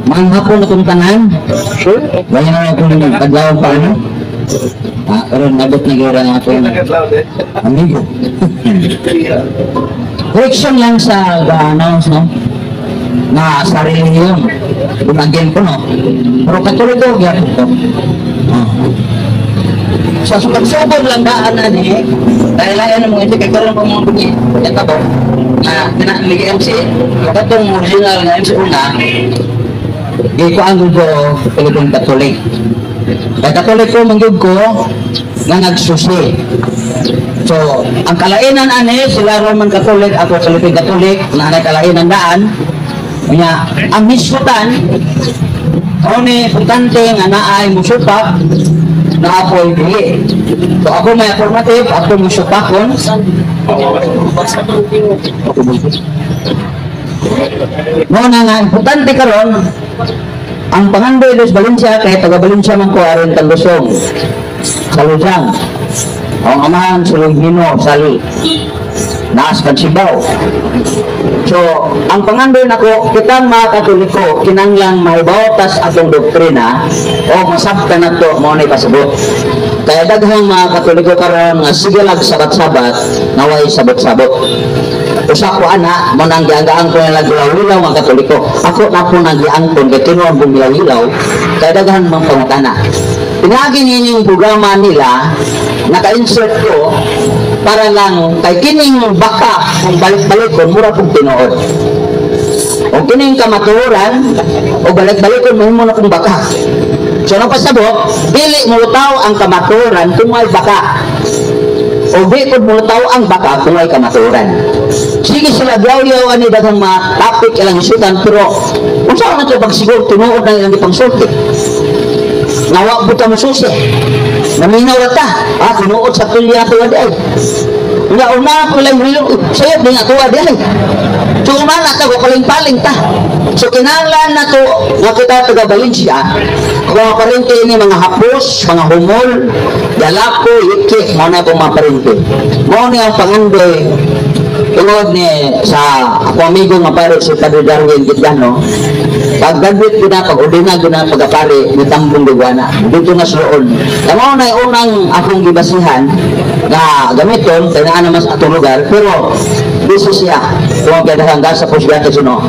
Maayong hapon akong tanan. Sure. Ganyan na akong adlaw pa ano. Ah, pero nabot na gyud ang akong amigo. Correction lang sa ga-announce, no? Na sa relihiyon. Kung again ko, no? Pero Katoliko gyapon ko. Oh. Sa pagsubog lang daan na ni, dahil layan mo hindi kay karon pa mga bunyi. Ito ba? Na na MC, katong original nga MC una, gikuan ko Philippine Catholic. Kay Katoliko man gyud ko nga nagsusi. So, ang kalainan ani sila Roman Catholic, ako Philippine Catholic, na anay kalainan daan. Nya, ang hisgutan mao ni importante nga naay musupak na ako'y dili. So ako may affirmative, ako musupakon. Mao na nga importante karon ang pangandoy Luis Valencia kay taga Valencia man ko aron Talusong sa Luzang. Ang amahan sa Lugino, Sali. Naas Pagsibaw. So, ang pangandoy nako, kitang mga Katoliko, kinanglang mahibaw tas atong doktrina o masabtan nato mao ni pasabot. Kaya daghang mga Katoliko karon nga sige lag sabat-sabat, naway sabot-sabot. Usa ko ana, mo nang gianggaan ko nila gilaw-ilaw ang Katoliko. Ako na po nang giangkon kay tinuod kong gilaw-ilaw, kaya daghan mang pangutana. Pinagi nining programa nila, naka-insert ko para lang kay kining baka kung balik-balikon mura kong tinuod. O kining kamatuoran o balik-balikon mahimo na kong baka. So nang pasabot, dili mo ang kamatuoran kung may baka. O di pud mo ang baka kung may kamatuoran. Sige sila yaw-yaw ani daghang mga topic ilang isutan, pero unsa man ito pagsiguro tinuod na ilang gipangsulti. Nawa po ta mususi. Naminaw ra ta. Ah, tinuod sa tulya tuwa di ay. Nga una ko lang hilong, sayop di nga tuwa di ay. So una na ta, paling-paling ta. So kinahanglan na to nga kita taga Valencia, kung mga parente ni mga hapos, mga humol, galako, yiki, mao na akong mga parente. Mao ni ang pangandoy tungod ni sa ako amigo nga pare si Padre Darwin Gitgano. Pag graduate ko na, pag ordina ko na, pagkapare, nitambong Liguana. Dito na sa loon. Mao na yung unang akong gibasihan na gamiton, kaya naa naman sa atong lugar, pero busy siya. Kung kaya hanggang sa postgraduate suno.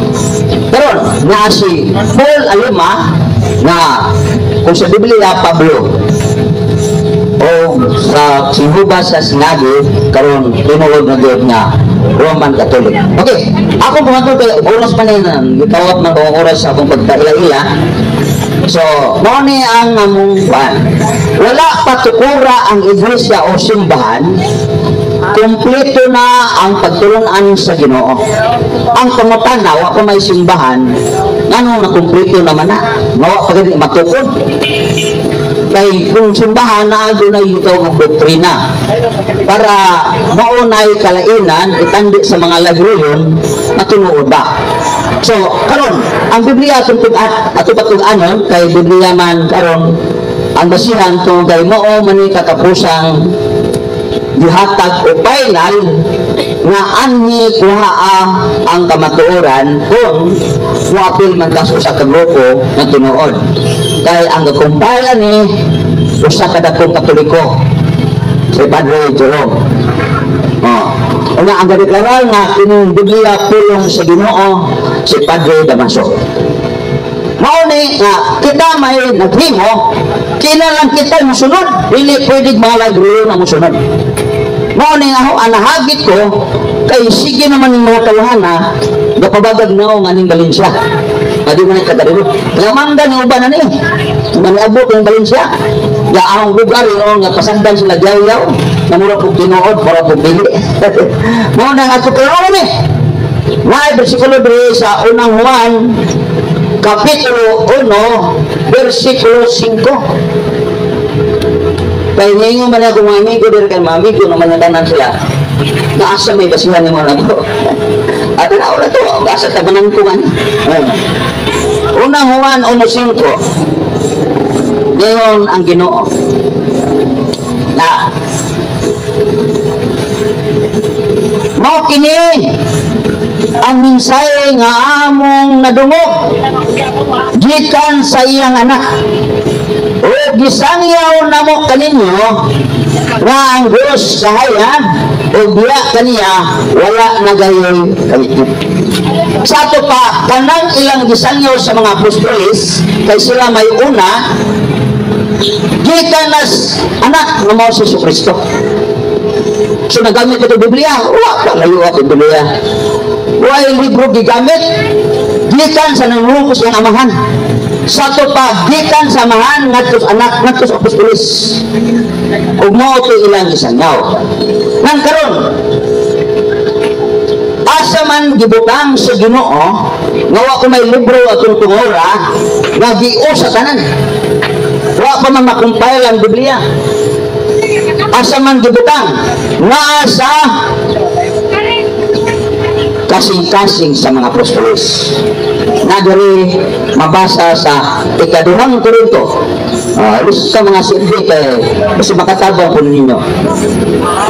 Pero naa si Paul Alima na kung sa Biblia Pablo o sa Sihuba sa Sinagi karon tinuod na gyud nga Roman Catholic. Okay, ako pumatol kay oras pa na gitawat man ko ang oras sa akong pagkaila-ila. So, mao ni ang among kuan. Wala patukura ang iglesia o simbahan, kumpleto na ang pagtulunan sa Ginoo. Ang pangutana, wa pa may simbahan, ngano na kumpleto naman na? Wa pa gani matukod. Kay kung simbahan na adunay ikaw ng doktrina para maunay kalainan itandi sa mga lagriyon na tinuod ba. So, karon ang Biblia atong tug-at ato patug-anon kay Biblia man karon ang basihan tungod kay mao man ni katapusang gihatag o final nga anhi kuhaa ang kamatuoran kung muapil man ka sa usa ka grupo nga tinuod. Kay ang gakumpile ani usa ka dakong Katoliko, si Padre Jerome. Oh. Una ang gadeklarar nga kining Biblia pulong sa Ginoo si Padre Damaso. Mao ni nga kita may naghimo, kinahanglan kita mosunod, dili pwede mga lagro na mosunod. Mao ni ako ang nahagit ko kay sige naman yung mga tawhana gapabagag na aning Valencia. Adi man kadarilo. Nga mangga ni uban ani. Nga niabot ang Valencia. Ya ang lugar yo nga pasagdan sila yaw-yaw na mura pug tinuod, mura pug dili. Mao na nga ato karon ni. Naay bersikulo diri sa Unang Juan Kapitulo 1, versikulo 5. Kay ningon man ako mga amigo diri kay mga amigo naman ang tanan sila. Naasa may basihan nimo na to. At na wala to, asa tabanan ko man. Oh. Unang Juan 1:5. Ngayon ang Ginoo. Na mao kini Ang mensahe nga among nadungog gikan sa iyang anak o gisangyaw namo kaninyo nga ang Diyos sa hayag o biya kaniya wala nagayoy kalitip. Sa ato pa, kanang ilang gisangyaw sa mga apostoles, kay sila may una, gikan nas anak nga mao si Kristo. So nagamit ko ito Biblia, wa pa layo ako Biblia. Wa libro gigamit, gikan sa nanglukos ang amahan. Sa ato pa, gikan sa amahan, ngadto sa anak, ngadto sa apostoles. Ug mao to ilang gisangyaw. Nang karon, asa man gibutang sa Ginoo nga wa ko may libro atong tungora nga gio sa tanan. Wa pa man makumpile ang Biblia. Asa man gibutang naa sa kasing-kasing sa mga apostoles. Na diri mabasa sa ikaduhang Korinto. Sa mga silbi kay basta makatabang po ninyo.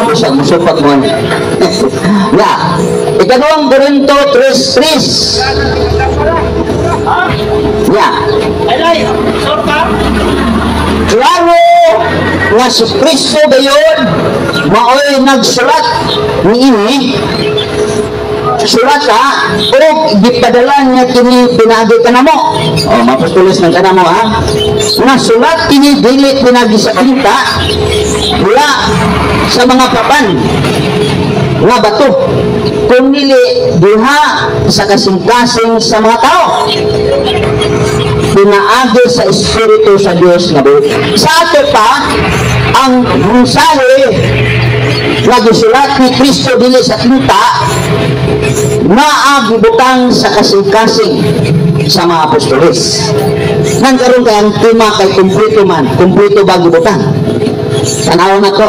Bisa musupak mo. Nga, ikaduhang Korinto 3:3. Ya. Klaro nga si Kristo gayon maoy nagsulat niini surata o gipadala niya kini pinagi kanamo. O mapustulis ng kanamo ha. Nasulat kini dili pinagi sa tinta mula sa mga papan nga bato kundili diha sa kasing-kasing sa mga tao pinaagi sa Espiritu sa Dios nga buhi. Sa ato pa ang mensahe nga gisulat ni Kristo dili sa tinta naa gibutang sa kasing-kasing sa mga apostoles. Nang karon kay ang tema kay kumpleto man, kumpleto ba gibutang? Tanaw na to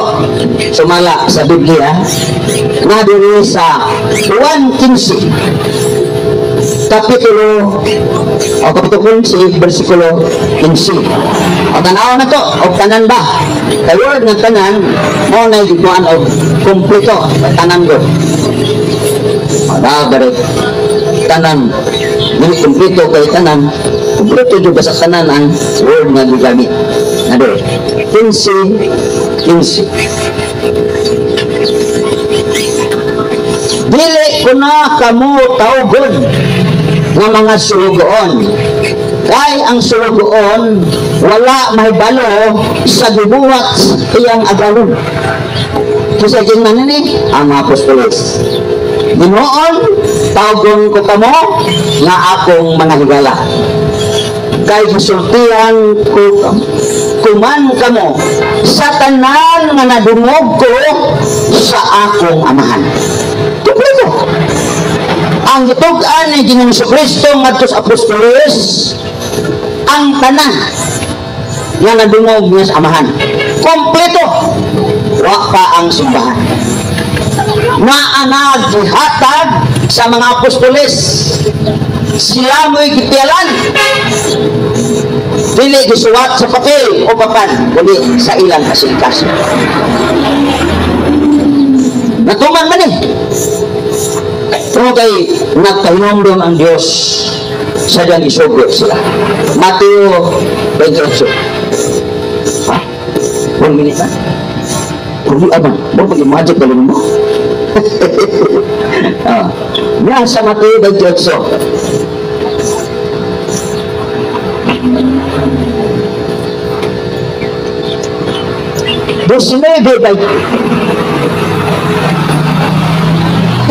sumala sa Biblia na diri sa 1:15 kapitulo o kapitulo 15 bersikulo 15. O tanaw na to og tanan ba? Kay word nga tanan mo na gikuan og kumpleto tanan go. O na tanan dili kumpleto kay tanan kumpleto jud sa tanan ang word nga gigamit. Na diri 15:15. Dili ko na kamo tawgon nga mga sulugoon. Kay ang sulugoon wala mahibalo sa gibuhat iyang agalon. Kisa man ni ang mga apostoles. Ginoon, tawgon ko kamo nga akong mga higala. Kay gisultihan ko kuman kamo sa tanan nga nadungog ko sa akong amahan. Kumpleto. Ang gitug-an ni Ginoong Kristo ngadto sa apostoles ang tanan nga nadungog niya sa amahan. Kompleto. Wa pa ang simbahan. Naa na gihatag sa mga apostoles. Sila mo'y gipialan. Dili gisuwat sa papel o papan, kundi sa ilang kasing-kasing. Natuman man eh. Pero kay nagpahinumdum ang Diyos sa diyang isugot sila. Mateo 28. Ha? 1 minute ba? Kundi abang, mo pag-imagine ka mo. Yan sa Mateo 28. By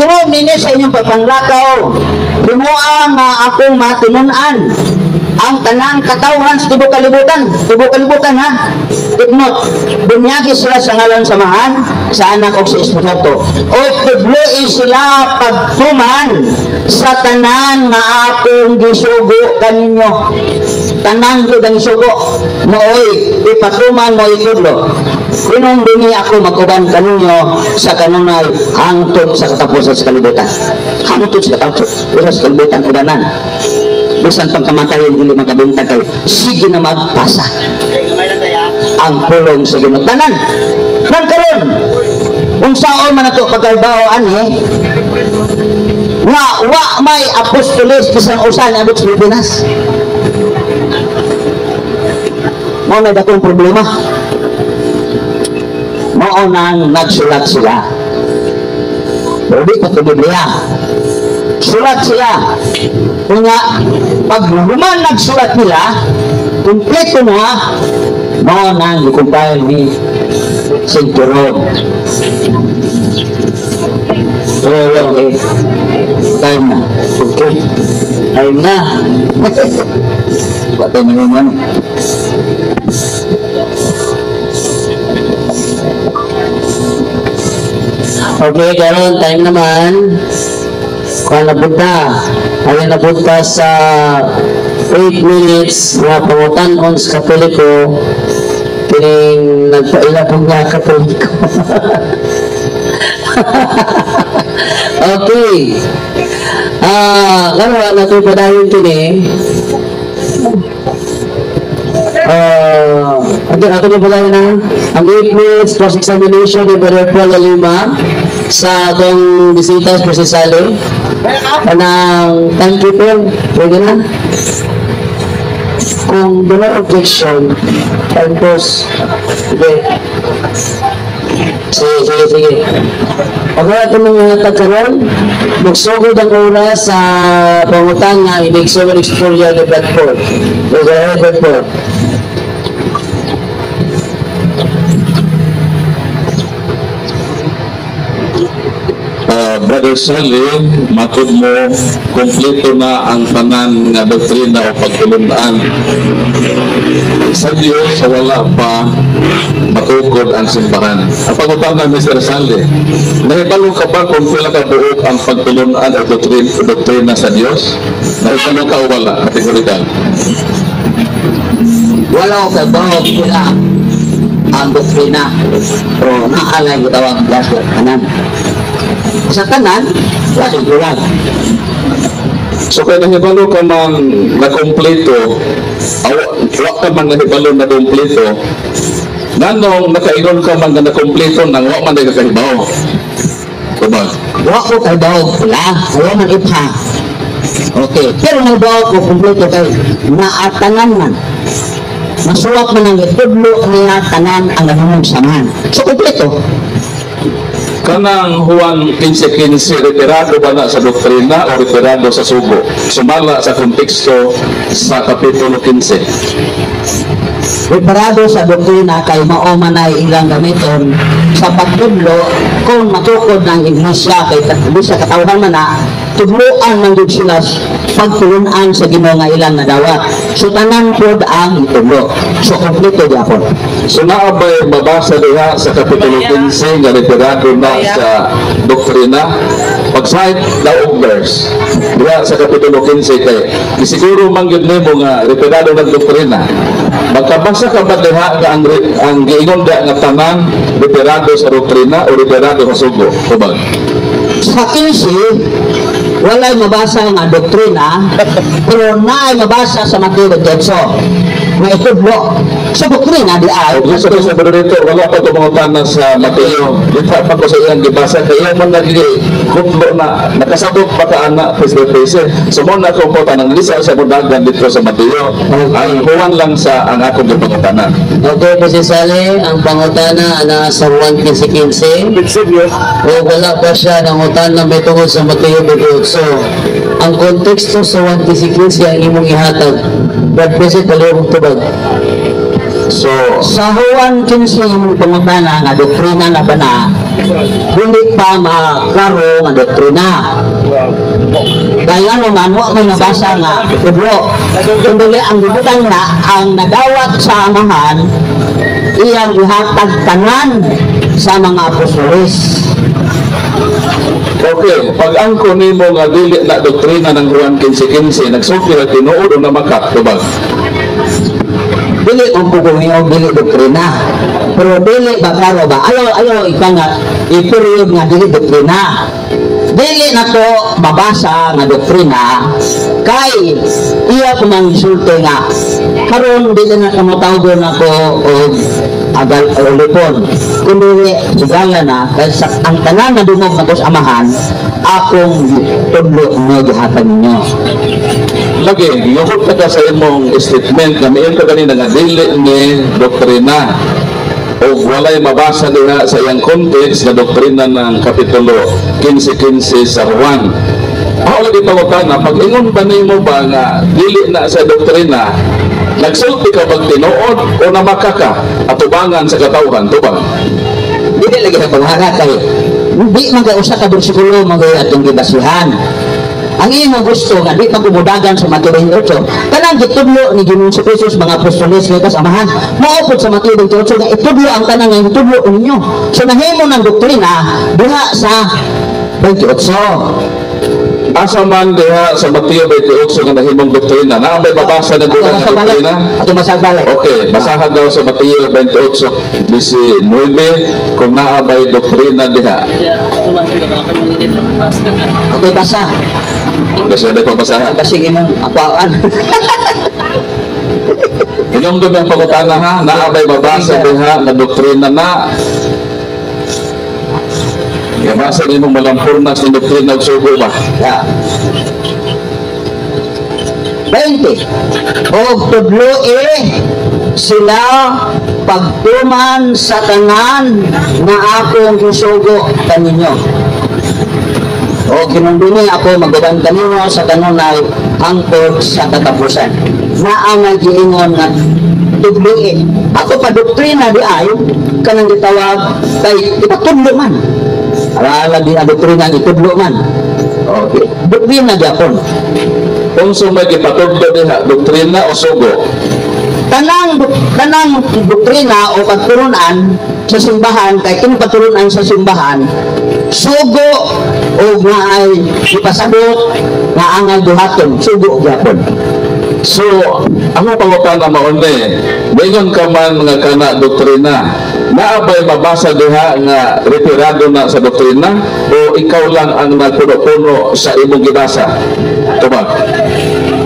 tungod ninyo sa inyong pagpanglakaw, himuha nga akong matinunan ang tanang katawhan sa tibuok kalibutan. Tibuok kalibutan ha. Take note, bunyagi sila sa ngalan sa Amahan, sa Anak o sa Espiritu Santo. O tudloi sila pagtuman sa tanan nga akong gisugo kaninyo. Tanan gyud ang isugo mooy ipatuman mo itudlo. Hinumdumi ako mag-uban kaninyo sa kanunay hangtod sa katapusan sa kalibutan. Hangtod sa katapusan sa kalibutan ubanan. Bisan pang kamatayon dili makabuntag kayo. Sige na magpasa ang pulong sa Ginoo. Tanan. Nang karon, kung saon man ato pagkahibaw ani, Nga wa may apostoles bisan usa nga abot sa Pilipinas. Mao na dakong problema. Mao nang nagsulat sila. Pero di pa ito Biblia. Sulat sila. Kung nga, pag human nagsulat nila, kumpleto na, mao nang i-compile ni St. Jerome. Okay. Time na. Okay. Time na. Wa tayo naman. Okay, karon time naman. Kuha na punta. Ayun na punta sa 8 minutes nga pangutan-on sa Katoliko kining nagpaila po nga Katoliko. Okay. Karon nato padayon kini. Ato na pala na ang 8 minutes cross-examination ni Brother Paul Lima sa atong bisita sa Sally. Kanang timekeeper, pwede na. Kung do no objection, time pause. Sige. Sige, sige, sige. Okay, ato mga tagkaroon, magsugod ang oras sa pangutan nga inig-sugod istorya ni Bradford. Go ahead, Bradford. Brother Sally, matod mo, kompleto na ang tanan nga doktrina o pagtulunaan sa Diyos sa wala pa matukod ang simbahan. Ang pangutana, Mr. Sally, nahibalo ka ba kung pila ka buok ang pagtulunan o doktrina sa Diyos? Nahibalo ka o wala? Kategorikal. Wala ko kabaw pila ang doktrina. Pero naalay ko tawag ang tanan. Sa tanan, wala kulang. So kaya nahibalo ka man na kompleto, wa ka man nahibalo na kompleto, nanong nakaingon ka man na nakompleto nang wa man na kahibaw. Diba? Wa ko kahibaw pula, wala man ipha. Okay, pero nahibaw ko kompleto kay naatanan man. Masuwat man ang itudlo niya tanan ang ganunong saman. So kompleto. Kanang Juan 15:15, referado ba na sa doktrina o referado sa sugo? Sumala sa konteksto sa Kapitulo 15. Preparado sa doktrina kay mao man ay ilang gamiton sa pagtudlo kung matukod ng iglesia kay sa katawhan man na tudloan man gud sila pagtulunan sa Ginoo nga ilang nadawat. So tanan pod ang itudlo. So kompleto gyapon. So naa ba'y mabasa diha sa Kapitulo 15 nga referado na sa doktrina? Pag-cite daog verse diha sa Kapitulo 15 kay gisiguro man gyud nimo nga referado ng doktrina. Magkabasa ka ba diha nga ang giingon diha nga tanan referado sa doktrina o referado sa sugo? Tubag. Sa 15, walay mabasa nga doktrina, pero naay mabasa sa Mateo 28 nga itudlo. Sa doktrina di ay. O, gusto ko sa dito, wala pa tumangutana sa Mateo. Dito pa ko sa iyang gibasa, kaya iyang man nagiging kutlo na nakasabot pa ka ana, face. So mo na akong putanan, hindi sa mudagan dito sa Mateo. Ang Juan lang sa ang akong gipangutanan. Okay, kasi Sally, ang pangutana ana sa Juan 15:15. O wala pa siya nangutana may tungod sa Mateo 28. Ang konteksto sa Juan 15:15 ang imong ihatag. Brad President, palihog tubag. So, Sa Juan 15 imong pangutana nga doktrina na ba na, hindi pa maklaro nga doktrina. Dahil ano man, wa may nabasa nga itudlo. Kundi ang gibutang na, ang nadawat sa Amahan, iyang ihatag tanan sa mga apostoles. Okay, pag angko nimo nga dili na doktrina ng Juan 15:15, nagsulti ra tinuod o namakat, tubag? Dili kung kukungiyo, dili doktrina. Pero dili ba klaro ba? Ayaw, ayaw, ika nga, i-period nga dili doktrina. Dili na to mabasa nga doktrina, kay iya ko mang insulto nga, karon dili na kamatawagon ako og agal o lipon. Kundi higala na, kay sa ang tanan na dungog na sa Amahan, akong tudlo nga gihatag ninyo. Lagi, giyukot ka sa imong statement na miingon ka ganina nga dili ni doktrina o walay mabasa diha sa iyang context na doktrina ng Kapitulo 15:15 sa Juan. Ako lagi pangutana, pag ingon ba nimo ba nga dili na sa doktrina, nagsulti ka bag tinuod o namaka ka atubangan sa katawhan, tubang? Dili lagi sa panghanga kay hindi man kay usa ka bersikulo man kay atong gibasihan. Ang imo gusto nga di pagumudagan sa Mateo 28, kanang gitudlo ni Ginoong Jesus mga apostoles nga kasamahan, mao pud sa Mateo 28 nga itudlo ang tanan nga itudlo ninyo. So nahimo ng doktrina diha sa 28. Asa man diha sa Mateo 28 nga nahimong doktrina? Naa may mabasa na doon nga doktrina? Ato masag balik. Okay, basahan daw sa Mateo 28:19 kung naa bay doktrina diha. Okay, basa. Kasi na pagbasahan. Kasi imong akwaan. Hinumdum ang pangutana ha, naa bay mabasa diha nga doktrina na? Gabasa nimong malampurnas ng doktrina ug sugo ba? Ya. 20. Og tudloe sila pagtuman sa tanan nga akong gisugo kaninyo. O hinumdumi ako mag-uban kanino sa kanunay hangtod sa katapusan. Naa nga giingon nga tudloe. Ako pa doktrina di ay kanang gitawag kay ipatudlo man. Ala di ang doktrina ang itudlo man. Okay. Doktrina gyapon. Unsa may gipatudlo diha, doktrina o sugo? Tanang doktrina o pagturunan sa simbahan kay kini pagturunan sa simbahan sugo o nga ay ipasabot nga angay buhaton, sugo gyapon. So, ang pangutana mao ni, ningon ka man nga kana doktrina, naa bay mabasa diha nga referado na sa doktrina o ikaw lang ang nagpuno-puno sa imong gibasa? Tubag.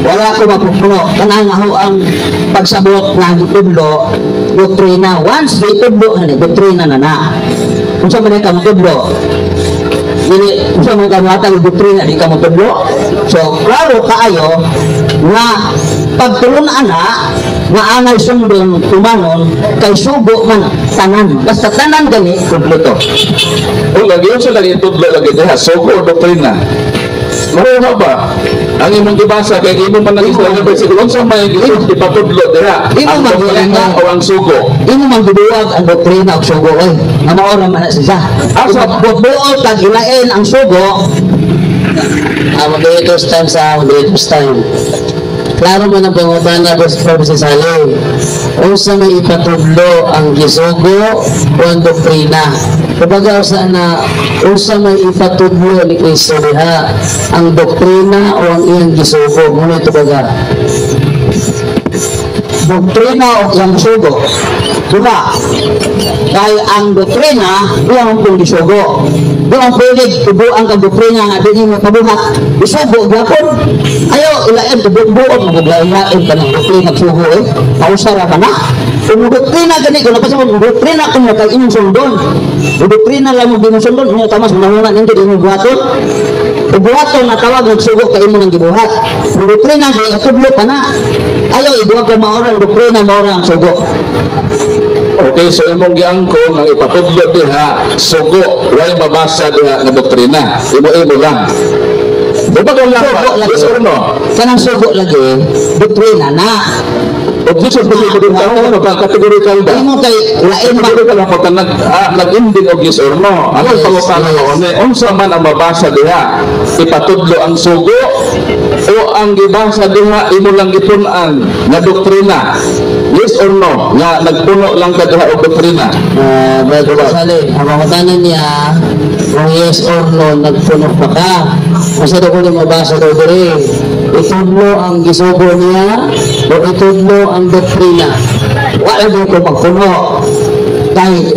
Wala ko mapupuno. Kanang ako ang pagsabot nga gitudlo doktrina. Once gitudlo na, doktrina na na. Unsa man ka motudlo? Dili unsa man ka mohatag og doktrina, di ka motudlo? So klaro kaayo nga pagtulunan na nga angay sundon, tumanon, kay sugo man tanan, basta tanan gani kompleto. O lagi, unsa lagi itudlo lagi diha, sugo o doktrina? Maruha ba? Ang imong gibasa kay imo man nang istorya ba siguro unsa may ipatudlo diha? Imo Ang man doktrina o ang sugo? Imo man gibuwag ang doktrina og sugo oy, nga mao ra man na siya. Asa? Buot kag ilain ang sugo. Ah, moderators time sa moderators time. Klaro man ang pangutana, Professor Sally. Unsa may ipatudlo, ang gisugo o ang doktrina? Kumbaga, usa na unsa may ipatudlo ni Kristo diha, ang doktrina o ang iyang gisugo? Muna ito baga. Doktrina o iyang sugo. Diba? Kay ang doktrina, iyang pong gisugo. Di ang pwede tubuan kang doktrina nga di mo pabuhat. Isugo gyapon. Ayo ilain tubuot mo ilain ka ng doktrina sugo eh. Pausa ra ka na. Kung doktrina gani kung napasa mo doktrina kung kay imong sundon. Kung doktrina lang mo imong sundon, mo tamas manungan nindot imong buhaton. Kung buhaton na tawag nagsugo kay imo nang gibuhat. Kung doktrina kay itudlo pa na. Ayo ibuhat ka maora ang doktrina, maora ang sugo. Okay, so imong giangkon ang ipatudlo diha sugo, way mabasa diha nga doktrina. Imo-imo lang. Diba kung lang Sugo ba? lagi. Yes or no? Kanang sugo lagi, doktrina na. Objection kasi ko din ano ba categorical ba? Imo kay lain ba? Categorical ako ta nag nag-ending og yes or no. Ang pangutana ko ni, unsa man ang mabasa diha? Ipatudlo ang sugo o ang gibasa diha imo lang gitun-an nga doktrina? Yes or no? Nga nagpuno lang ka diha og doktrina. Brother Sally, ang pangutana niya, kung yes or no, nagpuno pa ka. Basta daw kung mabasa daw diri, itudlo ang gisugo niya o itudlo ang doktrina? Wala mo ko magpuno. Kay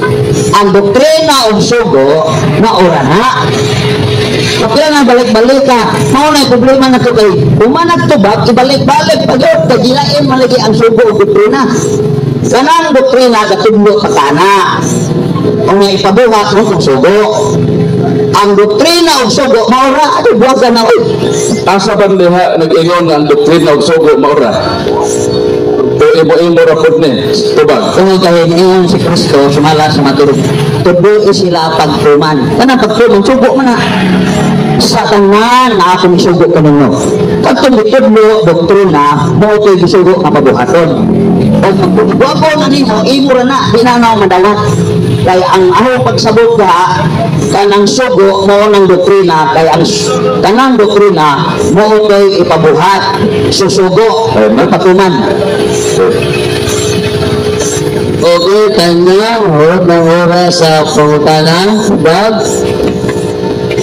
ang doktrina og sugo maura na. Kaya nga balik-balik ka. Mao na problema na to kay humanag tubag, ibalik-balik pa gyud kay gilain man lagi ang sugo og doktrina. Kanang doktrina katudlo pa kana. Kung nga ipabuhat mo kung sugo. Ang doktrina og sugo mao ra, ato buwagan na oy. Asa ba diha nag-ingon nga ang doktrina og sugo mao ra? O imo-imo ra pud ni tubag? Tungod kay niingon si Kristo sumala sa maturog, tudloi sila pagtuman. Kanang pagtuman, sugo man na. Sa tanan na akong isugo kaninyo. Kadtong gitudlo doktrina, mao to'y gisugo nga pabuhaton. O pagbuhaton na nimo, imo ra na, di na na madalat. Kay ang ako pagsabot ka, kanang sugo mao nang doktrina, kay ang kanang doktrina mao to'y ipabuhat, susugo, ipatuman. Okay, time na lang. Hurot ng oras sa pangutana. Bag.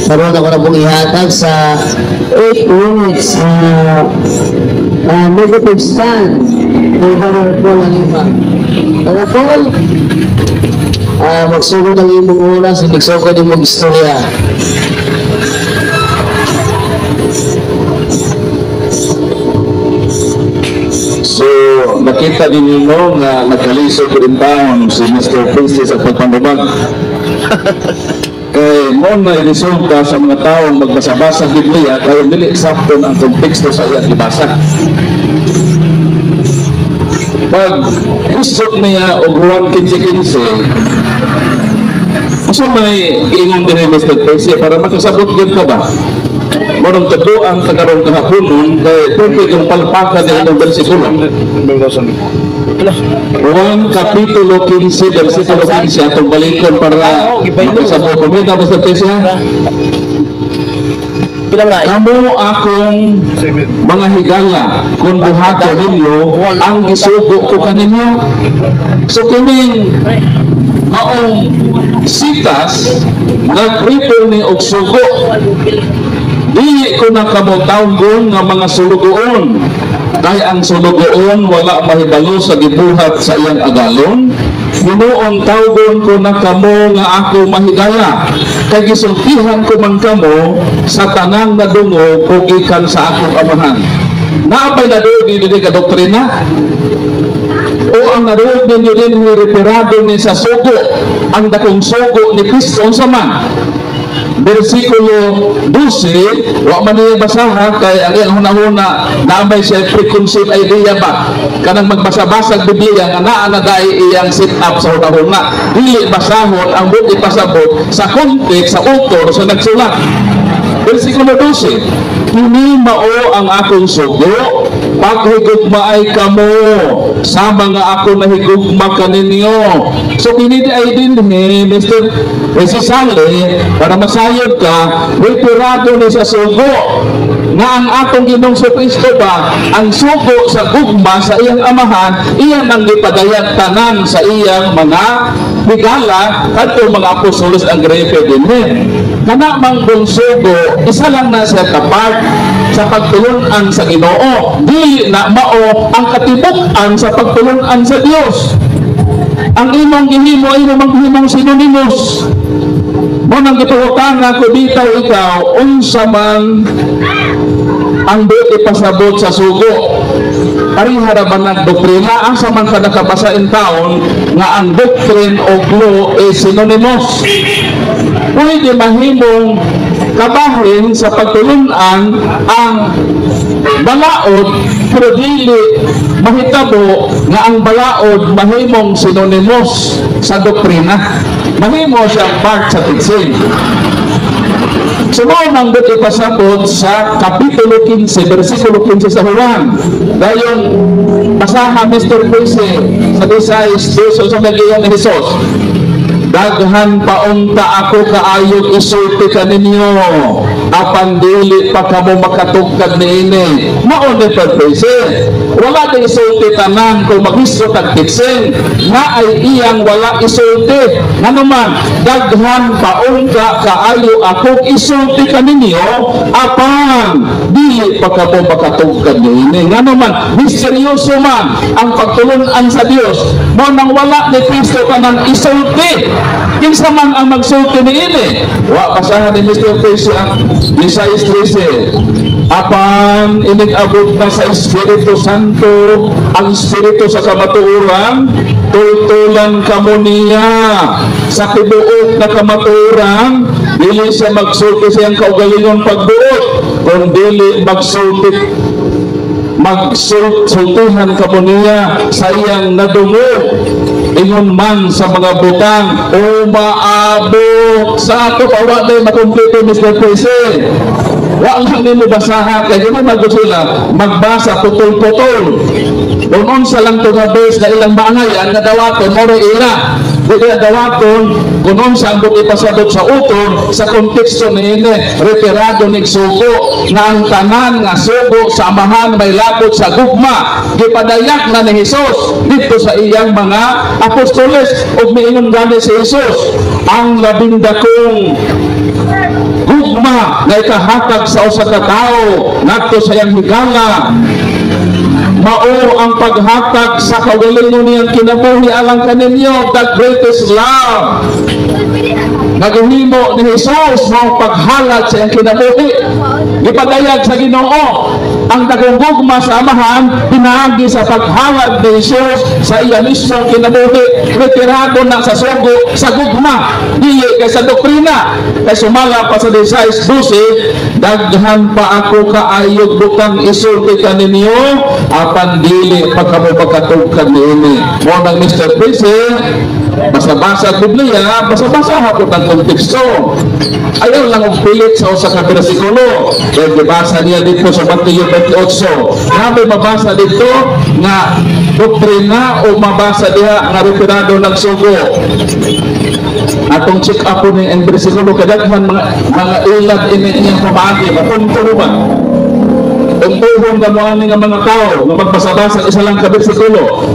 Karon ako na pong ihatag sa 8 minutes negative stand ni Brother Paul Alima. Brother Paul, magsugod ang imong oras, magsugod imong istorya. So, nakita ninyo no, nga nagkalisod ko rin taon si Mr. Priestley sa pagpanubag. Kay mo na iresulta sa mga taong magbasa-basa Biblia kay dili sakto ang konteksto sa iyang gibasa. Pag isot niya og Juan 15:15, asa may giingon din ni Mr. Priestley para makasabot gyud ka ba? Morong tuduan sa karong kahaponon kay pwede yung palpakan niya ng bersikulo. Juan Kapitulo 15, versikulo 15, atong balikon para makasabot ko. May tapos na Priestley, ha? Kamu akong mga higala, kung buhaton ninyo ang gisugo ko kaninyo. So kining maong sitas, nagprito ni og sugo. Dili ko na kamo tawgon nga mga sulugoon. Kay ang sulugoon wala mahibalo sa gibuhat sa iyang agalon. Hinuon tawgon ko na kamo nga ako mahigala. Kay gisultihan ko man kamo sa tanang nadungog ko gikan sa akong amahan. Naapay nadungog dinhi ka doktrina? O ang nadungog ninyo din ni referado ni sa sugo, ang dakong sugo ni Kristo unsa man? Versikulo 12, wa man niya basaha kay ang iyang hunahuna naamay siya preconceived idea ba? Kanang magbasa-basa og Biblia nga naa na dai iyang set up sa hunahuna. Dili basahon ang buot ipasabot sa context sa author sa nagsulat. Versikulo 12, kini mao ang akong sugo, paghigugmaay kamo sama nga ako nahigugma kaninyo. So kini di ay din ni Mr. Resisale para masayod ka, referado ni sa sugo nga ang atong Ginoong Kristo ba ang sugo sa gugma sa iyang amahan, iyang ang gipadayag tanan sa iyang mga higala kadto mga apostoles ang grepe dinhi. Kana mang sugo, isa lang na siya kapart sa pagtulun-an sa Ginoo. Dili na mao ang katibuk-an sa pagtulun-an sa Dios. Ang imong gihimo ay imong gihimong synonymous. Mo nang gituotan nga ko bitaw ikaw unsa man ang buot ipasabot sa sugo. Pareha ra ba ng doktrina? Asa man ka nakabasa in taon nga ang doctrine o law is synonymous? Pwede mahimong kabahin sa pagtulunan ang balaod, pero dili mahitabo nga ang balaod mahimong synonymous sa doktrina. Mahimo siyang part sa teaching. So mao nang buot ipasabot sa Kapitulo 15, versikulo 15 sa Juan. Dayon basaha Mr. Quincy sa 16, sa magiyan ni Jesus. Daghan paunta ako kaayog isulti kaninyo, apan dili pa kamo makatugkad niini. Mao ni purpose. Wala din isulti tanan kung maghisgot ang teaching na ay iyang wala isulti. Nganuman, daghan paunta kaayo ako isulti kaninyo, apan dili pa kamo makatugkad niini. Nganuman, misteryoso man ang pagtulun-an sa Dios. Mao nang wala ni Kristo kanang isulti. Kinsa man ang magsulti niini? Wa basahan ni Mr. Tracy ang 16:13. Apan inig-abot na sa Espiritu Santo, ang Espiritu sa kamatuoran, tultulan kamo niya sa tibuok na kamatuoran. Dili siya magsulti sa iyang kaugalingon pagbuot, kung dili magsulti, magsultihan kamo niya sa iyang nadungog, ingon man sa mga butang umaabot. Sa ato pa, wa day makumpleto, Mr. President. Wa lang nimo basahan kay di man sila magbasa putol-putol. Kung unsa lang to nga verse na ilang maangayan nga dawaton, moro ila di kaya dawaton kung unsa ang buot ipasabot sa utol sa konteksto niini. Referado nig sugo nga ang tanan nga sugo sa Amahan may lapot sa gugma. Gipadayak na ni Hesus dito sa iyang mga apostoles, ug miingon gani si Hesus, ang labing dakong gugma na ikahatag sa usa ka tawo ngadto sa iyang higala mao ang paghatag sa kaugalingon niyang kinabuhi alang kaninyo. The greatest love nga gihimo ni Jesus mao paghalad sa iyang kinabuhi. Gipadayag sa Ginoo ang dakong gugma sa Amahan pinaagi sa paghalad ni Jesus sa iya mismo kinabuhi. Retirado na sa sugo sa gugma, dili kay sa doktrina. Kay sumala pa sa 16:12, "Daghan pa ako kaayog butang isulti kaninyo, apan dili pa kamo pagkatugkad niini." Mo nang, Mr. President, basa-basa ang Biblia, basa-basa hapon ang konteksto. Ayaw lang og pilit sa usa ka bersikulo. Kaya gibasa niya dito sa Mateo 28. Nabi mabasa dito nga doktrina o mabasa diha nga referado ng sugo? Atong check up po ni ang bersikulo, kadaghan mga ilad ini iyang pamaagi. Mapunto ba? Tuntuhon ka mo ani nga mga tao nga magbasa-basa isa lang ka bersikulo.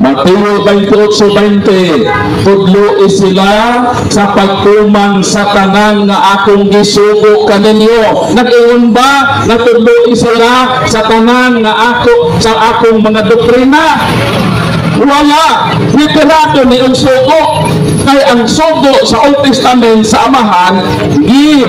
Mateo 28:20, "Tudloi sila sa pagtuman sa tanan nga akong gisugo kaninyo." Nag-ingon ba nga tudloi sila sa tanan nga ako sa akong mga doktrina? Wala. Literato ni ang sugo. Kay ang sugo sa Old Testament sa Amahan, gi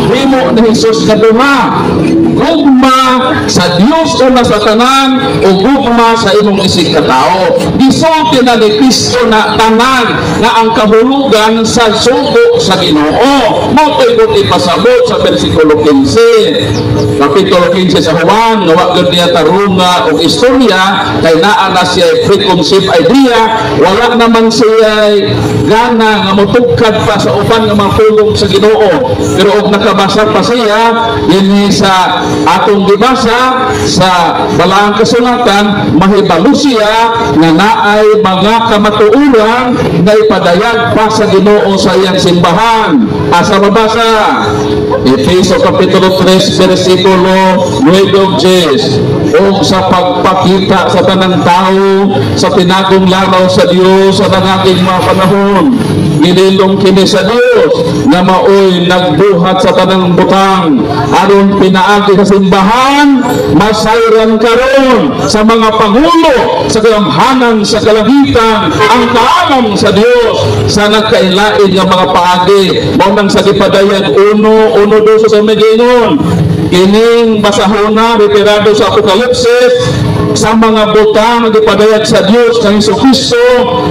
himo ni Jesus nga duha. Gugma sa Dios una sa tanan o gugma sa imong isig katao. Gisulti na ni Kristo na tanan nga ang kahulugan sa sugo sa Ginoo. Mao to'y kung ipasabot sa versikulo 15. Kapitulo 15 sa Juan, nga wa gyud niya tarunga og istorya kay naa na siya preconceived idea, wala naman siya gana nga motugkad pa sa uban nga mga pulong sa Ginoo. Pero og nakabasa pa siya dinhi sa atong gibasa sa Balaang Kasulatan, mahibalo siya nga naay mga kamatuoran nga ipadayag pa sa Ginoo sa iyang simbahan. Asa mabasa? Efeso Kapitulo 3 versikulo 9 ug 10. "Ug sa pagpakita sa tanang tao sa tinagong laraw sa Dios sa nangaging mga panahon, ginilong kini sa Dios nga maoy nagbuhat sa tanang butang, aron pinaagi sa simbahan masayran karon sa mga pangulo sa kagamhanan sa kalangitan ang kaalam sa Dios sa nagkailain nga mga paagi." Mao nang sa gipadayag 1:1-2 sa migingon kining basahona, referado sa Apokalipsis, sa mga butang nga gipadayag sa Dios kang Hesus Kristo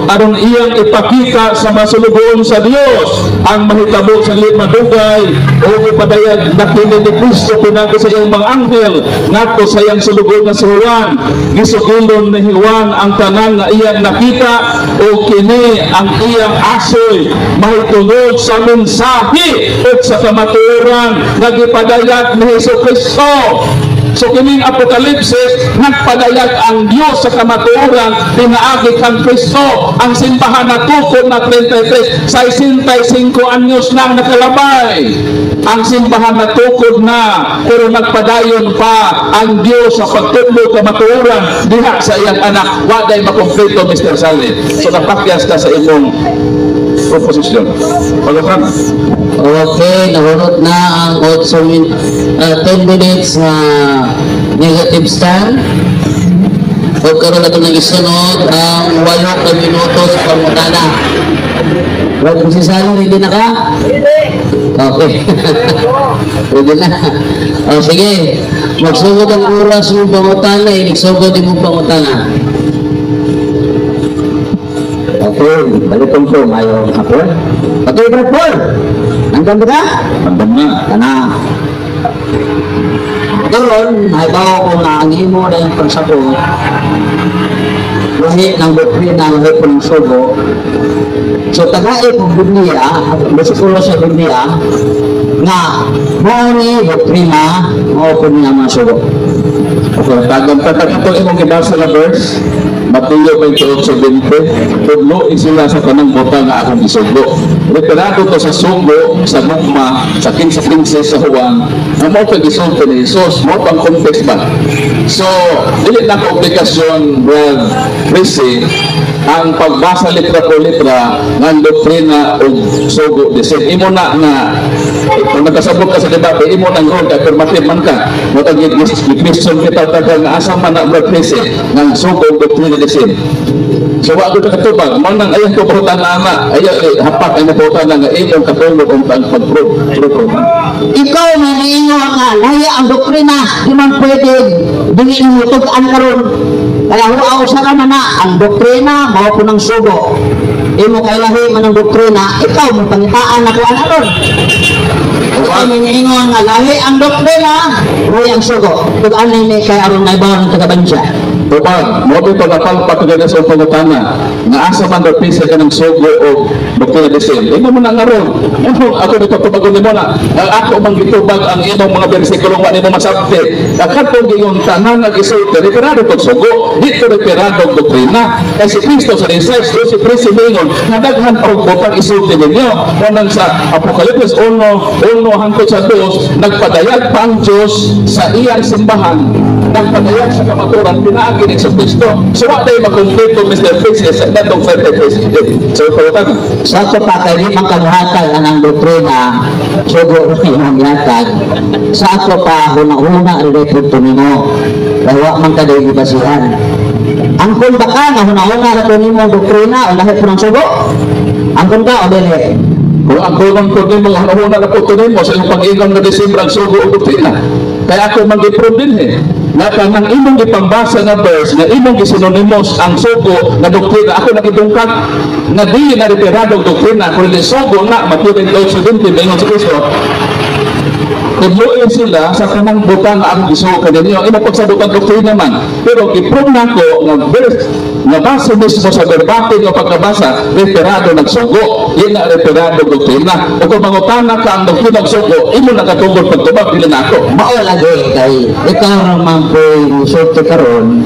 aron iyang ipakita sa masulugoon sa Dios ang mahitabo sa dili madugay, o ipadayag na kini ni Kristo pinagi sa iyang mga anghel ngadto sa iyang sulugoon nga si Juan. Gisugilon ni Juan ang tanan nga iyang nakita, o kini ang iyang asoy mahitungod sa mensahe ug sa kamatuoran nga gipadayag ni Hesus Kristo. So kining Apokalipsis, nagpadayag ang Dios sa kamatuoran pinaagi kang Kristo. Ang simbahan natukod na 33, 65 anyos nang nakalabay. Ang simbahan natukod na, pero nagpadayon pa ang Dios sa pagtudlo kamatuoran diha sa iyang anak. Wa day makompleto, Mr. Saleh. So napakyas ka sa imong proposisyon. Pagkakan. Okay, nahurot na ang 8 10 minutes na negative stand. O karon ato nang isunod ang 8 ka minuto sa pangutana. Brad Sisalo, ready na ka? Okay. Ready na. O sige, magsugod ang oras mong pangutana, inigsugod imong pangutana. Okay, balikon ko, mayong hapon. Okay, Brad Paul. Nandyan ba ka? Andam na. Kana. Karon, nahibaw ko nga ang imo na yung pagsabot, lahi ng doktrina, lahi po ng sugo. So, tagay po Biblia, bersikulo sa Biblia, nga mao ni doktrina, mao po niya mga sugo. Okay, tagam tatag ito imong gibasa nga verse, Mateo 28:20, "Tudloi sila sa tanang butang nga akong gisugo." Referado to sa sugo, sa gugma, sa 15:15 sa Juan, nga mao kay gisulti ni Jesus, mao pang context ba? So, dili na ko obligasyon, Brad Prisi, ang pagbasa litra por litra ng doktrina o sugo the same. Imo na nga kung nagkasabot ka sa debate, imo nang role kay affirmative man ka. Mo tag question kita tagal nga asa man na, Brad Prisi, ng sugo o doktrina the same. So wa ko katubag, mao nang ayaw ko pangutana ana, ayaw eh, hapak ay napangutana nga imong katulog ang pag-prove. Prove. Ikaw na niingon nga lahi ang doktrina, di man pwede dili mo tug-an karon. Kaya huwa usa ka man na ang doktrina mao po ng sugo. Imo kay lahi man ang doktrina, ikaw mo pangitaan na kuan aron. Ikaw may niingon nga lahi ang doktrina, lahi ang sugo. Tug-an ni kay aron naibaw ng taga-Valencia. Tubag, mo dito napalpak ka sa pangutana nga asa man daw pisa ka ng sugo o doktrina the same. Imo mo na nga ron. Ano, ako dito tubagon nimo na. Ang ako mang gitubag ang imong mga bersikulo wa nimo masabti. Kadtong giingon tanan nga gisulti, referado tog sugo, dito referado og doktrina. Kay si Kristo sa 16, si Kristo miingon nga daghan og butang isulti ninyo. Mo nang sa Apokalipsis 1:1 hangtod sa 2, nagpadayag pa ang Diyos sa iyang simbahan, nagpadayag sa kamaturan pinaagi ni Jesu Kristo. So wa day makumpleto, Mr. Francis, sa datong 33. So pangutana. Sa ato pa kay di man kamuhatag anang doktrina, sugo rin imong gihatag. Sa ato pa huna-huna rin punto nimo. Kay wa man ka day gibasihan. Angkon ba ka nga huna-huna ra to nimo ang doktrina o lahi po ng sugo? Angkon ka o dili? Kung ang kunong ko nimo, huna na po nimo sa iyong pag-ingon nga Desembre ang sugo o doktrina. Kaya ako mag-i-prove din eh. Nga kanang imong gipambasa nga verse, nga imong gisinonymous ang sugo nga doktrina, ako nagidungkag nga dili na referado og doktrina, kung dili sugo na, Mateo 28:20, maingon si Kristo, "Tudluin sila sa kanang butang nga akong gisugo kaninyo." Imo pagsabot ang doktrina man. Pero gi-prove nako nga verse nga base mismo sa verbatim nga pagkabasa, referado nagsugo, di na referado doktrina. O kung mangutana ka ang doktrina og sugo, imo nakatungod pagtubag, dili na ako. Mao lagi kay ikaw ra man po'y musulti karon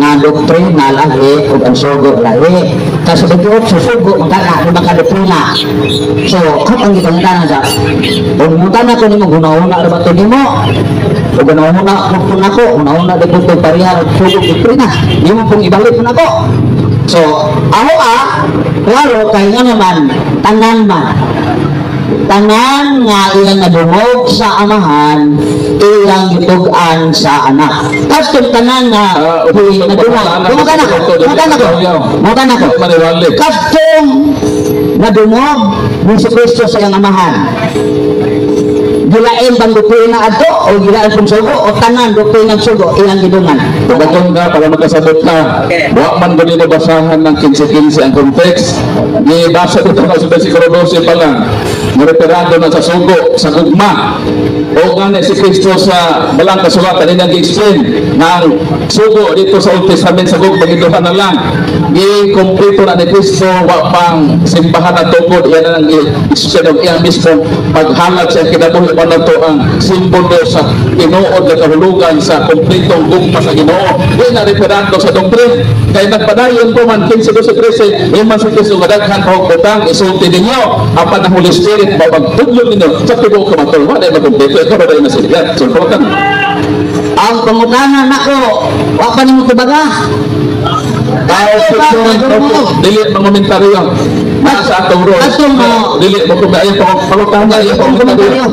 nga doktrina lahi ug ang sugo lahi. Kasi sa sa sugo man ka di man ka doktrina. So, katong gipangutana sa ug mutana ko nimo, hunahuna ra ba to nimo? Ug hunahuna ko po nako, hunahuna di ko pareha og sugo doktrina. Nimo pong ibalik po nako. So, ako klaro kay nga naman tanan man tanan nga ilang nadungog sa Amahan, ilang gitug-an sa Anak. Kastong tanan nga nadungog, mutana ko, mutana ko, mutana ko. Maniwali. Kastong nadungog ni si Kristo sa iyang Amahan, gilain bang doktrina adto o gilain pong sugo o tanan doktrina ug sugo ilang gidungan? Tubagon ka para magkasabot ka. Wa man gani mo basahan ng 15-15 ang context. Gibasa dito sa versikulo 12 pa lang. Referado na sa sugo, sa gugma. O gani si Kristo sa balang kasulatan nilang gi-explain nga ang sugo dito sa Old Testament sa gugma giduha na lang. Gi-kompleto na ni Kristo wa pang simbahan na tukod iyan na ang i-explain og iyang mismo paghalad sa kinabuhi pa na to ang simbolo sa tinuod na kahulugan sa kompletong gugma sa Ginoo. Di na referando sa doktrina. Kay nagpadayon ko man 15, 12, 13, iman si Kristo nga daghan pa og butang isulti ninyo apan ang Holy Spirit mapagtudlo ninyo sa tibuok kamatuoran. Wala makumpleto, ikaw ba na sila? So, pangutana. Ang pangutana nako, wa pa nimo tubaga. Tao dili mangomentaryo. Nasa atong role. Ato mo. Dili mo kung ayaw pangutana, ayaw komentaryo.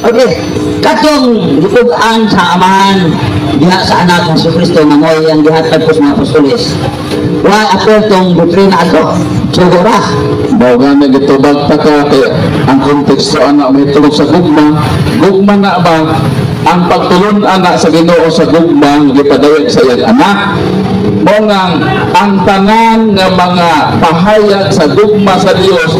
Okay. Katong gitug-an sa Amahan diha sa anak ng Kristo nga mo'y ang gihatag ko sa mga apostoles. Wa apel tong doktrina ato. Sugo ra. Mao nga gitubag ta ka kay ang konteksto ana may tulog sa gugma. Gugma na ba ang pagtulon ana sa Ginoo sa gugma nga gipadayag sa iyang anak? Mao nga ang tanan nga mga pahayag sa gugma sa Dios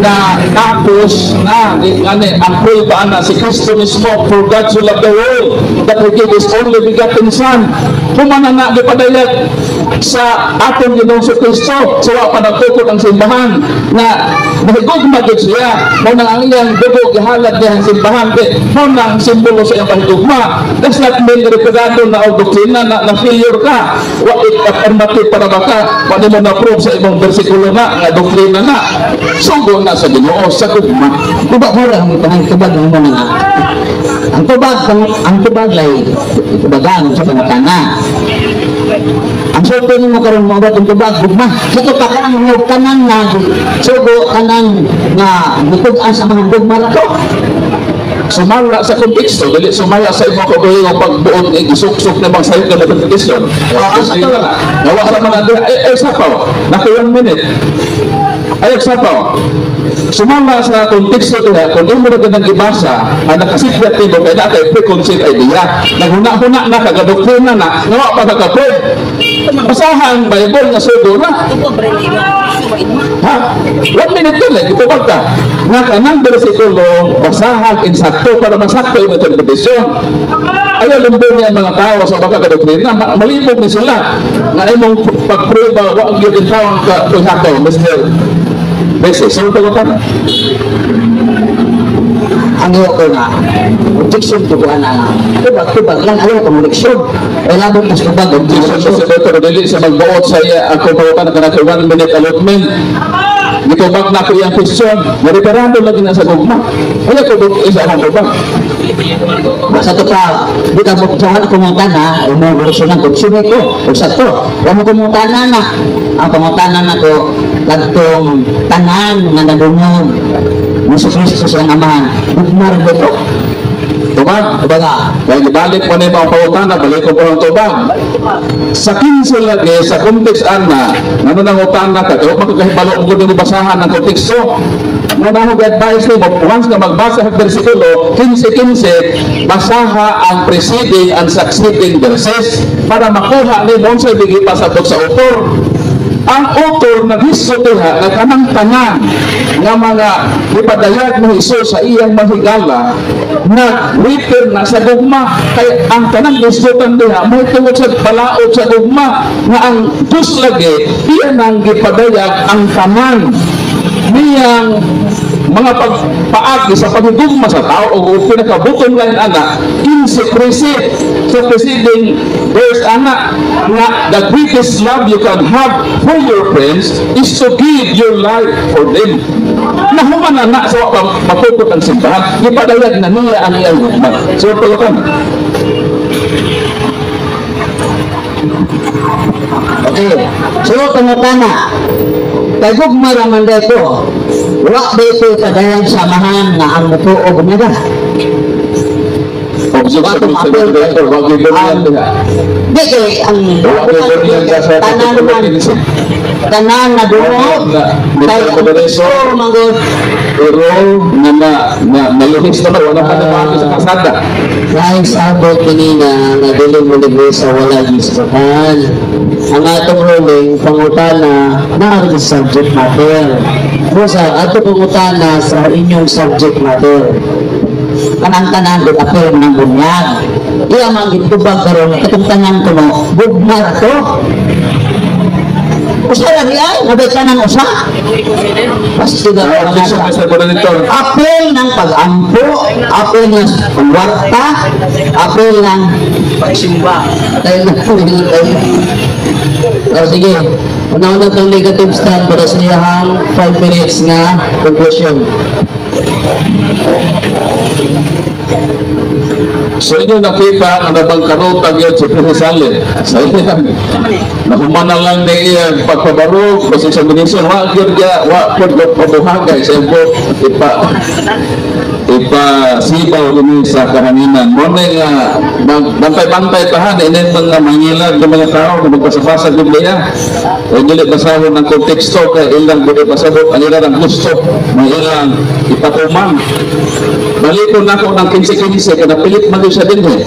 na tapos na ngani ang prueba ana si Kristo mismo, "For God so loved the world that He gave His only begotten Son." Human na na gipadayag sa atong Ginoong Kristo sa wa pa nagtukod ang simbahan na nahigugma gid siya. Mao nang ang iyang dugo gihalad niya ang simbahan kay mao nang simbolo sa iyang pahigugma. Does not mean referado na og doktrina na, na failure ka. Wa it affirmative para baka wa nimo na prove sa imong bersikulo na nga doktrina na sugo na sa Ginoo sa gugma. Tubag mo ra ang pangitubag mo na nga. Ang tubag lay tubagan sa pangutana. Ang sulti nimo karon mo ba itong tubag gugma. Sa to pa kanang mo kanan nga sugo kanang nga gitug-an sa mga gugma ra to. Sumala sa konteksto, dili sumala sa imong kaugalingong pagbuot ng gisuksok na bang sayo ka na interpretasyon. Oo, sa to. Nawa ra man na ay, ay sapaw. Naka 1 minute. Ay sapaw. Sumala sa konteksto diha, kung imo na ganang gibasa, ang nakasikyat nimo kay naa kay preconceived idea. Naghuna-huna na ka, gadoktrina na, nga wa pa ka ka-prove. Basahan Bible nga sugo na. Ha? 1 minute yun eh, ito ka. Nga kanang bersikulo, basahan insakto para masakto yung interpretasyon. Ayaw lumbong niya ang mga tao sa baka kadoktrina, malibog ni sila. Nga imong pagprueba, wa gyud in taon ka tuhakaw, Mr. Beses. So, ka na. Ang iyo ko nga objection to ko ana. Tubag tubag lang, ayaw ko leksyon. Ay labot mas tubag Objection sa Senator, dili sa magbuot sa iya, ako pa na kanang 1 minute allotment. Gitubag na ako iyang question. Nareferando lagi na sa gugma. Ayaw ko isa akong tubag. Sa to pa, di ka mo sa wala kumutana, mo version ng konsume ko. Ug sa to, wa mo kumutana na. Ang pangutana na ko kadtong tanan nga nadungog ni Kristo sa iyang Amahan. Gugma ra ba to? Tubag. Kumbaga, Kaya gibalik mo na yung mga pangutana, balik ko po ang tubag. Sa 15 lagi, sa context ana, ano nang utana ka, kaya makakahibalo ang gud basahan ng konteksto. Nga na ako advice nimo, once nga magbasa sa bersikulo, 15-15, basaha ang preceding and succeeding verses para makuha nimo unsay pasabot sa author. Ang author naghisgot diha nga kanang tanan nga mga gipadayag ni Jesus sa iyang mahigala nag-refer na sa gugma, kay ang tanang gisgutan diha may tungod sa balaod sa gugma nga ang Diyos lagi iya nang gipadayag ang tanan niyang mga pagpaagi sa paghigugma sa tao o pinaka-bottom line ana 15-13 sa preceding verse ana nga the greatest love you can have for your friends is to give your life for them. Nahuman na na sa wa pa mapukot ang simbahan, gipadayag na niya ang iyang gugma. So tulukan. Okay. So, pangutana, kay gugma ra man dito, wa ba ito padayon sa amahan nga ang mutuo gumaga? Objection, Mr. Moderator, wag yung ganyan diha. Di kay ang Wag yung ganyan ka sa tanan man tanan na dungog kay Mr. ang Moderator. Kristo manggod. Pero na na na nalihis na wala pa na sa kasada. Dahil sabot kanina nga dili mo libre sa wala gistukan. Ang atong ruling, pangutana naa sa subject matter. Busa, ato pangutana sa inyong subject matter. Kanang tanan gud apel ng bunyag. Iya man gitubag karon katong tanan kuno gugma ra to. Usa lang ay, nabay tanan usa. Basta Objection, Mr. Moderator. Apel ng pag-ampo, apel ng pangwarta, apel ng Pagsimba. Tayo na, tayo. O sige, una-una itong negative stand para sa iyahang 5 minutes nga conclusion. So inyo nakita ang nabangkarota gyud si President sa iyang nahuman na lang ni iyang pagpabarog cross examination, wa gyud ga wa pud pabuhagay sa iyang ipa Ipasibaw ini sa kahanginan. Mao na nga bantay-bantay tahan ini mga mangilag ng mga tao na magbasa-basa Biblia. O dili basahon ng konteksto kay ilang dili pasabot ang ilang gusto, mga ilang ipatuman. Balikon nako ng 15-15 kay napilit man gyud siya dinhi.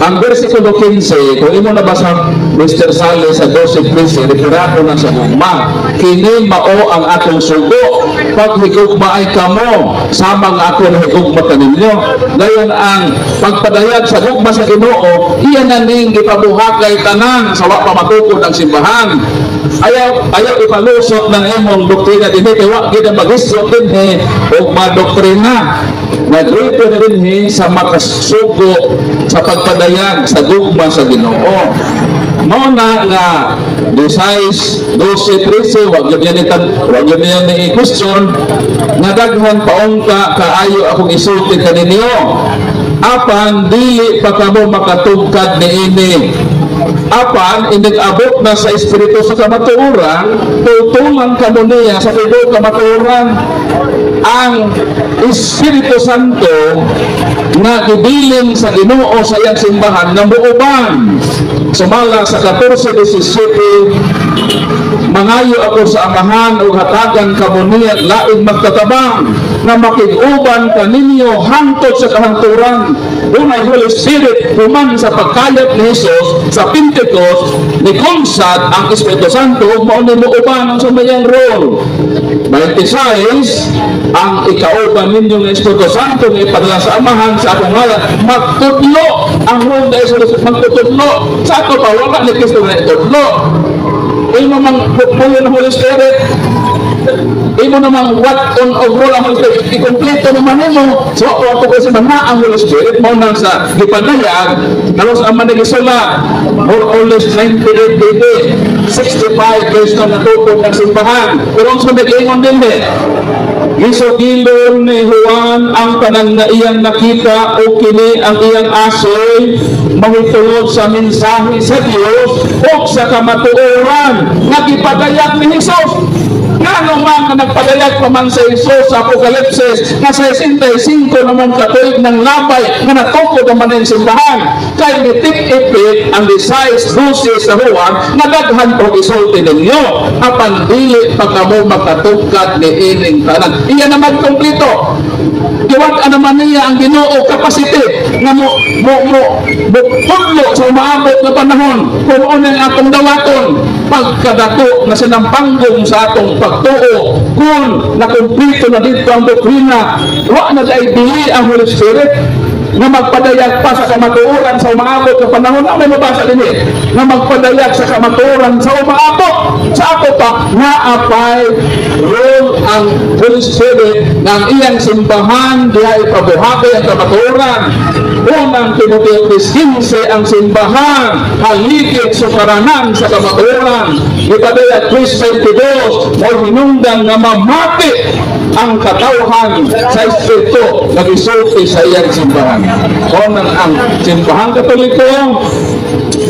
Ang versikulo 15, kung imo nabasa, Mr. Sale, sa 12:13, referado na sa gugma. "Kini mao ang akong sugo, paghigugmaay kamo, sama nga ako nahigugma kaninyo." Ngayon, ang pagpadayag sa gugma sa Ginoo, iyan na ning gipabuhakay tanan sa wa pa matukod ang simbahan. Ayaw ayaw ipalusot ng imong doktrina dinhi kay wa gid ang magisot dinhi og madoktrina. Nag-refer na dinhi sa makasugo sa pagpadayag sa gugma sa Ginoo. Mao na nga 16, 12, 13, wag yun niya ni question nga daghan paungka kaayo akong isulti kaninyo. Apan dili pa kamo makatugkad niini. Apan inig-abot na sa Espiritu sa kamatuoran, tutulan kamo niya sa tibuok kamatuoran. Ang Espiritu Santo nga gibilin sa Ginoo sa iyang simbahan nga muuban. Sumala sa 14:17, "Mangayo ako sa Amahan ug hatagan kamo niya laing magtatabang nga makig-uban kaninyo hangtod sa kahangturan." Dunay Holy Spirit human sa pagkayat ni Jesus sa Pentecost, ni konsad ang Espiritu Santo ug mao ni muuban ang sumayang role. 26, "Ang ikauban ninyo ng Espiritu Santo nga ipadala sa Amahan sa akong ngalan, magtudlo." Ang role ng Espiritu, magtutudlo. Sa ato pa, wala ni Kristo nga itudlo. Imo mang puyo ng Holy Spirit, imo namang what on of role ang Holy Spirit, ikompleto naman nimo. So, ako kasi man na ang Holy Spirit, mao nang sa gipadayag, karos ang manigisulat, more or less 98 AD, 65 years na natukod ng simbahan. Pero ang sa nag-ingon din eh, "Gisugilon ni Juan ang tanan nga iyang nakita o kini ang iyang asoy mahitungod sa mensahe sa Dios o sa kamatuoran nga gipadayag ni Jesus." Ngano man nga nagpadayag pa man sa Jesus sa Apokalipsis nga 65 naman katuig ng labay nga natukod naman ang simbahan? Kay nitip-ipit ang 16, 12 sa Juan nga daghan og isulti ninyo apan dili pa kamo makatugkad ni ining tanan. Iya naman kompleto. Giwat naman niya ang Ginoo capacity nga mo tudlo sa umaabot na panahon kung ano ang atong dawaton pagkadato na sinampanggong sa atong pagtuo. Kung nakumpleto na dito ang doktrina, wa na ay dili ang Holy Spirit nga magpadayag pa sa kamatuoran sa umaabot na panahon na may mabasa din eh, nga magpadayag sa kamatuoran sa umaabot. Sa ako pa, naapay role ang Holy Spirit ng iyang simbahan diha ipabuhagay ang kamatuoran. Unang Timoteo 3:15, ang simbahan halikit sukaranan sa kamatuoran. Ipadayag 3:22, mo hinungdan nga mamati ang katawhan sa Espiritu nga gisulti sa iyang simbahan. Unang ang Simbahan Katoliko,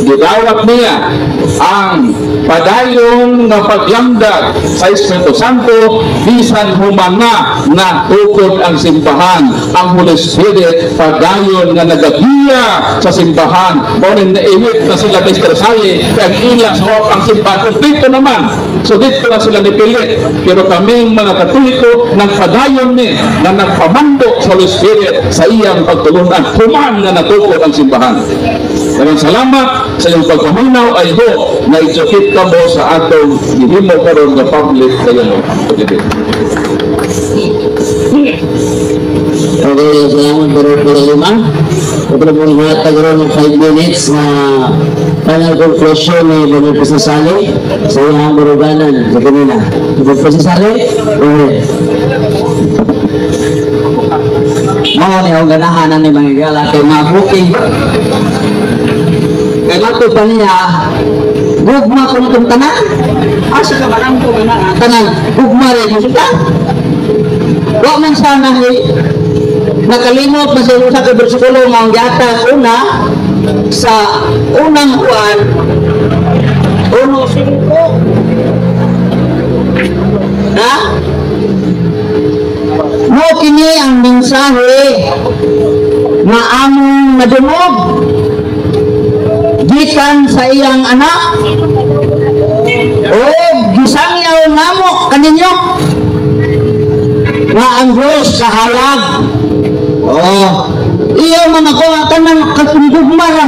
gidawat niya ang padayon nga paglamdag sa Espiritu Santo bisan human na natukod ang simbahan. Ang Holy Spirit padayon nga nagagiya sa simbahan. Mao ning naiwit na sila, Mr. Saye, kay ang ila sa ang simbahan kompleto naman, so dito na sila nipilit. Pero kaming mga Katoliko, nagpadayon ni na nagpamando sa Holy Spirit sa iyang pagtulunan human nga natukod ang simbahan. Maraming salamat sa iyong pagpaminaw. I hope na educate ka mo sa atong gihimo karon nga public dialogue. Okay. Okay, salamat, Brother Lima. Ito na po hatag ron ng 5 minutes na final conclusion ni Brother Pasasali sa iyang baruganan sa kanina. Brother Pasasali, go ahead. Mao ni ang ganahan ni mga higala kay mga booking. Kay matod pa niya, gugma kung itong tanan. Asa ka ba nang na tanan? Gugma rin yung sila. Wa man sana eh, nakalimot na sa usa ka bersikulo nga ang gihatag una sa Unang Juan 1:5 na Mo kini ang mensahe nga among nadungog gikan sa iyang anak o gisangyaw namo kaninyo nga ang Diyos kahayag. Oh, iyo man ako ang tanan katungugma ra.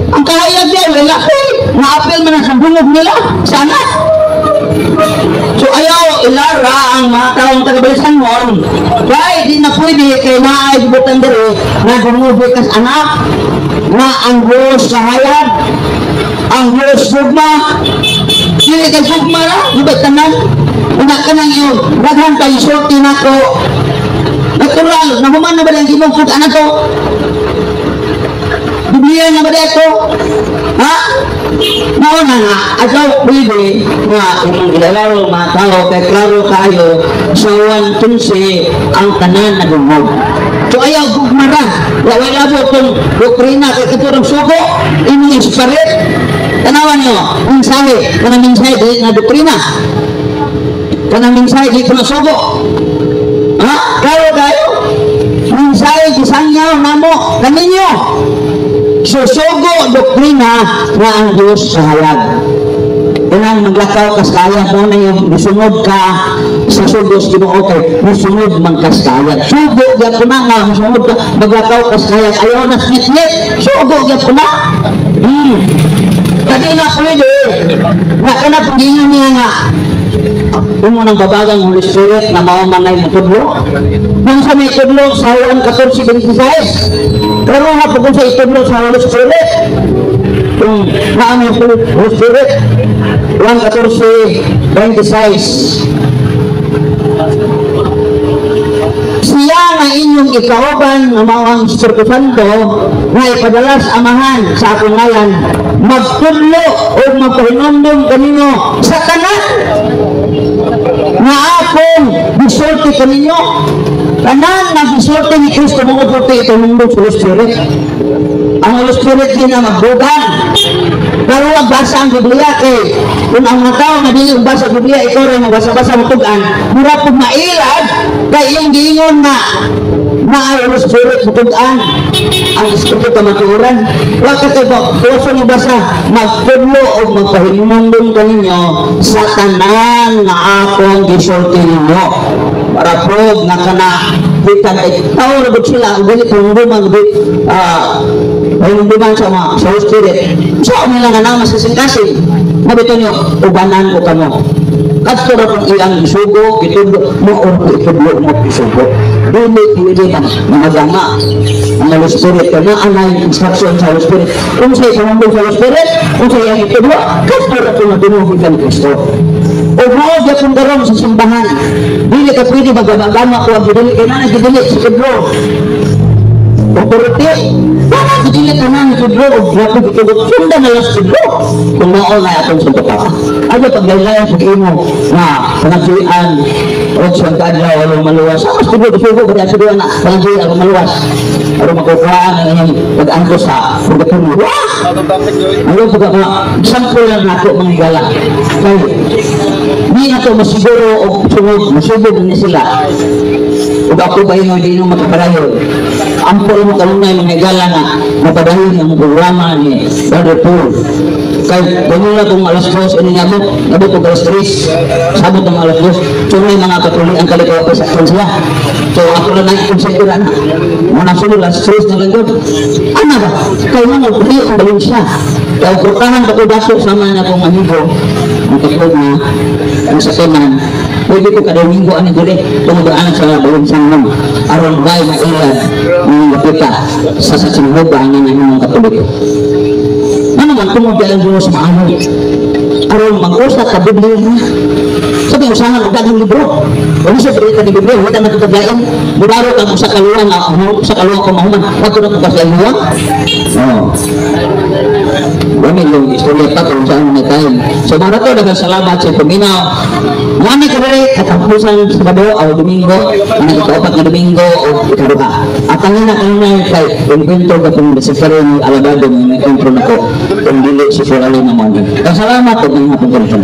Ang kahayag niya, wala naapil man sa dungog nila sa anak. So ayaw ilara ang mga taong taga-Balisangon kay di na pwede kay naay gibutan diri nga dumugi kas anak nga ang Diyos kahayag, ang Diyos gugma. Dili kay gugma ra di ba tanan una ka nang iyo daghan kay sulti nako natural nahuman na ba ang imong pud anak ko. Biblia na ba ito? Ha? Mao na nga, ayaw pwede nga imong gilalaro mga tao kay klaro kayo sa 1:15 ang tanan na dungog. So ayaw gugmara, walay labo kung doktrina kay katurang sugo, imong inspirit. Tanawan nyo, mensahe, kanang mensahe dili na doktrina. Kanang mensahe dili na sugo. Ha? Klaro kayo? Mensahe gisangyaw namo kaninyo. Susugo doktrina nga ang Diyos sa hayag. Unang maglakaw kas kaya mo na yung misunod ka sa sugo sa Ginoo kay misunod man kas kaya. Sugo gyud na nga misunod ka maglakaw kas kaya ayaw na ngit-ngit. Sugo gyud na. Kadi na pwede. Nga kana pag-ingon niya nga umo ng babagang Holy Spirit na mao man ay mutudlo. Nang sa may tudlo sa Juan 14:26. Pero nga po kung sa itudlo sa Holy Spirit, kung naang yung Holy Spirit, Juan 14:26. Siya nga inyong ikauban nga mao ang Espiritu Santo nga ipadala sa Amahan sa akong ngalan, magtudlo o magpahinumdum kanino sa tanan nga akong gisulti kaninyo. Tanan nga gisulti ni Kristo mga puti itunong sa Holy Spirit. Ang Holy Spirit din ang magdugang. Pero wag basa ang Biblia kay kung ang mga tao nga dili basa ang Biblia, ikaw rin magbasa-basa matugan, mura pug mailad kay iyong giingon nga na ang Holy Spirit matugan ang Espiritu kamatuoran. Wa ka kay puso ni basa magtudlo o magpahinumdum kaninyo sa tanan nga akong gisulti ninyo. Para prove nga kana kita kay tao ra gud sila ang dili panumduman gud panumduman sa mga sa Holy Spirit. So nila nga naman sa kasing-kasing mabito niyo ubanan ko kamo. Kadto ra kung iyang isugo, gitudlo mo or itudlo mo isugo. Dili pwede man mga gama ang Holy Spirit kana anay instruction sa Holy Spirit. Kung sa panumdum sa Holy Spirit, kung sa iyang itudlo, kadto ra kung madungog kan Kristo. O mao gyapon karon sa simbahan. Dili ka pwede magagama ko ang dili kay nana gidili sa Pedro. Authority. Wala gidili tanan ni Pedro og grabe gitudlo. Sundan na lang sa Pedro. Kung mao na atong Santo Papa. Ayo paglaylayan sa imo nga panagsuwian og sa kadlaw aron maluwas. Sa mas Pedro gisugo ba sa na panagsuwian aron maluwas. Aron makukuhaan ang inyong pag-angko sa purgatorio. Wah! Ayo pag mga example lang nato mga higala. Kay di na to masiguro og sunod, masugod ni sila. Ug ako ba ingon di nyo makapadayon. Ampo mo kanunay mga higala nga mapadayon ang programa ni Brother Paul. Kay ganun lang kung alas 2 ini nabot, nabot og alas 3. Sabot ang alas 2. So may mga katuloy ang kalikaw pa sa sila. So ako lang nag-consider na. Muna sunod alas 3 na lang yun. Ano ba? Kay mga uli ang balon siya. Kaya kurtahan pa ko daso sama na akong amigo. Ang katlog na ang sakinan. Pwede ko kada Domingo ani diri tungod anak sa balon sa aron bay mailad ng lapita sa sasimhoga nga imong Katoliko. Ano man tungod ang Dios maano aron mag-usa ka Biblia na. Sabi usahan og daghang libro. Wala sa diri ni Biblia, wala na tutaglain. Mudaro ka sa kaluwan nga sa kaluwan ko mahuman. Wadto na ko sa luwa. Oh. Wala yung istorya pa kung saan na tayo. So mga to, daghang salamat sa paminaw. Mga kadiri katapusan sa Sabado o Domingo, ang ikaapat nga Domingo o ikaduha. At ang ina kanunay kay invento ka kung sa ni alabado nga may kontrol nako kung dili si Sir Ali na mo. Salamat ug mga pagkaroon.